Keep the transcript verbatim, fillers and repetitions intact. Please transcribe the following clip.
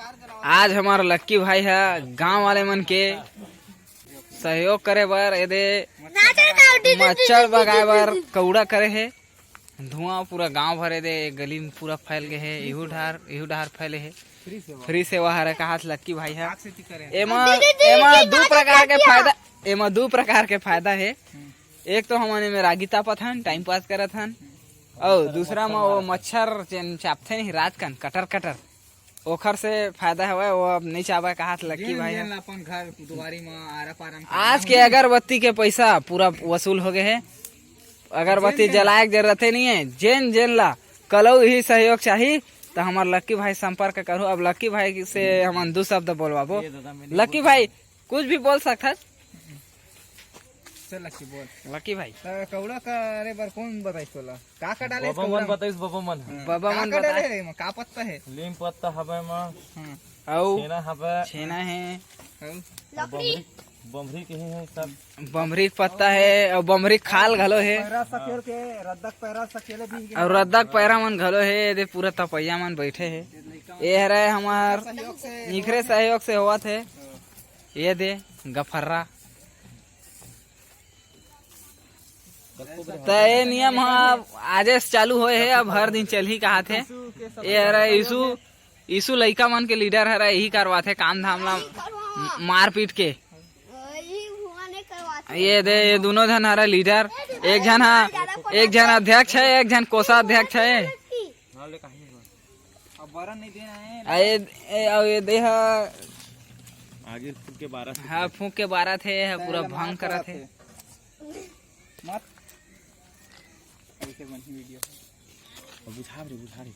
आज हमार लक्की भाई ह गांव वाले मन के सहयोग करे बर एदे मच्छर भगाए बर कौड़ा करे हे। धुआं पूरा गांव भरे दे, गली में पूरा फैल गए हे। इहू डहार, इहू डहार फैले हे। फ्री सेवा हरे कहात लक्की भाई ह। एमा, एमा दू प्रकार के फायदा, एमा दू प्रकार के फायदा हे। एक तो हमन एमे रागी तापत हन, टाइम पास करत हन, अउ दूसरा म वो मच्छर जेन चापथे नहीं रात कन कटर कटर, ओखर से फायदा हवय। वो अब नहीं चाबय कहात लक्की भाई ह। अपन घर दुआरी म आरा पारा म आज के अगरबत्ती के पैसा पूरा वसूल हो गए हे। अगरबत्ती जलाए के जरूरत नहीं है। जेन जेन ला कलऊ ही सहयोग चाही त हमार लक्की भाई संपर्क करू। अब लक्की भाई से हमन दू शब्द बोलवाबो। लक्की भाई, कुछ भी बोल सकथस। चल लक्की बोल। लक्की भाई, त कौड़ा करे बर कौन बताइस तोला? का का डाले बबा मन बताइस, बबा मन। हाँ। बबा मन का डाले बताइस। रे, एमा का पत्ता हे? लीम पत्ता हवे मा। हाँ। अउ छेना हवे। छेना हे। अउ? बमरी, बमरी के हे सब। बमरी के पत्ता हे अउ बमरी के खाल घलो हे। पैरा सकेल के, रद्दक पैरा सकेले भी। अउ रद्दक पैरा मन घलो हे। दे पूरा तपैया मन बैठे हे। ये हरे हमार इखरे सहयोग से होवत हे। ये दे गफर्रा। त ये नियम ह आजे से चालू होए हे, अब हर दिन चलही कहात हे। ये हरे यीशु, यीशु लइका मन के लीडर हरे, यही करवाथे काम धाम ला मारपीट के। ये दे, ये दोनों झन हरे लीडर, एक झन ह, एक झन अध्यक्ष हे, एक झन कोषाध्यक्ष हे। अब बरन नहीं देना है। आ ये, ए, अउ ये दे ह आगे फूंक के बारह से हाँ, फूंक के बारह थे, ह पूरा भंग करत हे। मत। ऐसे बनही वीडियो। अब बुझा रे, बुझा रे।